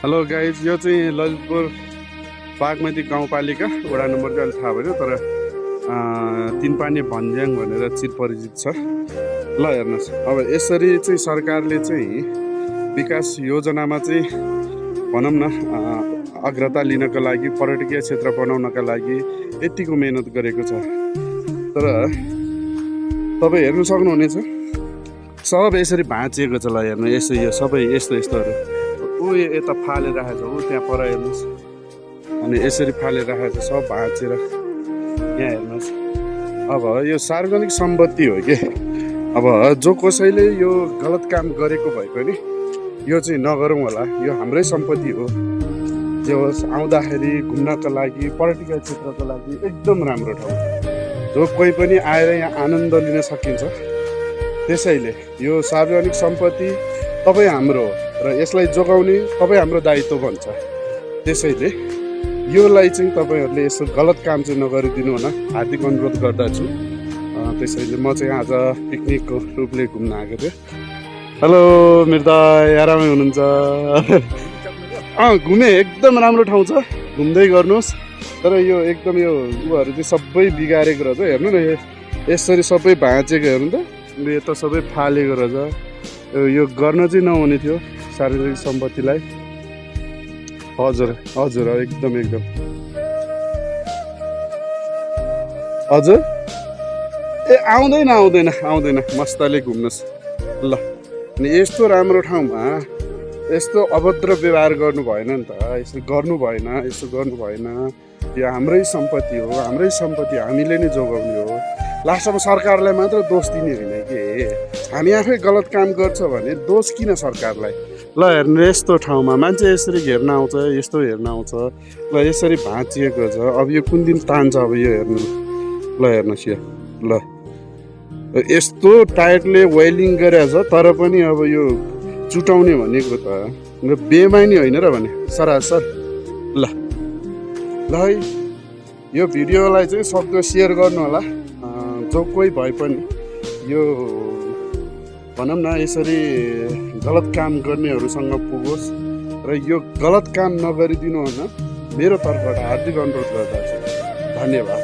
Hello guys, यो चाहिँ ललितपुर बागमती गाउँपालिका वडा नम्बर चाहिँ अहिले थाहा भएन, तर तिनपाने भन्ज्याङ भनेर चिरपरिचित छ। ल हेर्नुहोस्, अब यसरी चाहिँ सरकारले चाहिँ विकास योजनामा चाहिँ भनौँ न अग्रता लिनका लागि, पर्यटकीय क्षेत्र बनाउनका लागि यतिको मेहनत गरेको छ। तर तपाईँ हेर्नु सक्नुहुनेछ सब यसरी भाँचिएको छ। ल हेर्नु, यसो यो सबै यस्तोहरू ऊ यता फालेर राखेको छ, ऊ त्यहाँ पर हेर्नुहोस्, अनि यसरी फालेर राखेको छ, सब भाँचेर यहाँ हेर्नुहोस्। अब यो सार्वजनिक सम्पत्ति हो कि, अब जो कसैले यो गलत काम गरेको भए पनि यो चाहिँ नगरौँ होला। यो हाम्रै सम्पत्ति हो, जो आउँदाखेरि घुम्नको लागि, पर्यटकीय क्षेत्रको लागि एकदम राम्रो ठाउँ, जो कोही पनि आएर यहाँ आनन्द लिन सकिन्छ। त्यसैले यो सार्वजनिक सम्पत्ति तपाईँ हाम्रो र यसलाई जोगाउने तपाईँ हाम्रो दायित्व बन्छ। त्यसैले योलाई चाहिँ तपाईँहरूले यसो गलत काम चाहिँ नगरिदिनु होला, हार्दिक अनुरोध गर्दछु। त्यसैले म चाहिँ आज पिकनिकको रूपले घुम्न आएको थिएँ। हेलो मिर्दा, आरामै हुनुहुन्छ? घुमेँ, एकदम राम्रो ठाउँ छ, घुम्दै गर्नुहोस्। तर यो एकदम यो उहरू चाहिँ सबै बिगारेको रहेछ। हेर्नु न, यसरी सबै भाँचेको हेर्नु त, यो त सबै फालेको रहेछ। यो गर्न चाहिँ नहुने थियो सार्वजनिक सम्पत्तिलाई। हजुर हजुर, एकदम हजुर। ए आउँदैन, मस्तले घुम्नुहोस्। ल, अनि यस्तो राम्रो ठाउँमा यस्तो अभद्र व्यवहार गर्नु भएन नि त, यसो गर्नु भएन। यो हाम्रै सम्पत्ति हो, हाम्रै सम्पत्ति हामीले नै जोगाउने हो। लास्टमा सरकारलाई मात्र दोष दिने होइन कि, हामी आफै गलत काम गर्छ भने दोष किन सरकारलाई? ल हेर्नु, यस्तो ठाउँमा मान्छे यसरी हेर्न आउँछ, यस्तो हेर्न आउँछ। ल यसरी भाँचिएको छ, अब यो कुन दिन तान्छ? अब यो हेर्नु, ल हेर्नुहोस् यो, ल यस्तो टाइटले वेल्डिङ गरेको छ, तर पनि अब यो चुटाउने भनेको त बेमानी होइन र भने सरासर। ल है, यो भिडियोलाई चाहिँ सक्दो सेयर गर्नु होला, जो कोही भए पनि यो भनौँ न यसरी गलत काम गर्नेहरूसँग पुगोस् र यो गलत काम नगरिदिनु होला, मेरो तर्फबाट हार्दिक अनुरोध गर्दछु। धन्यवाद।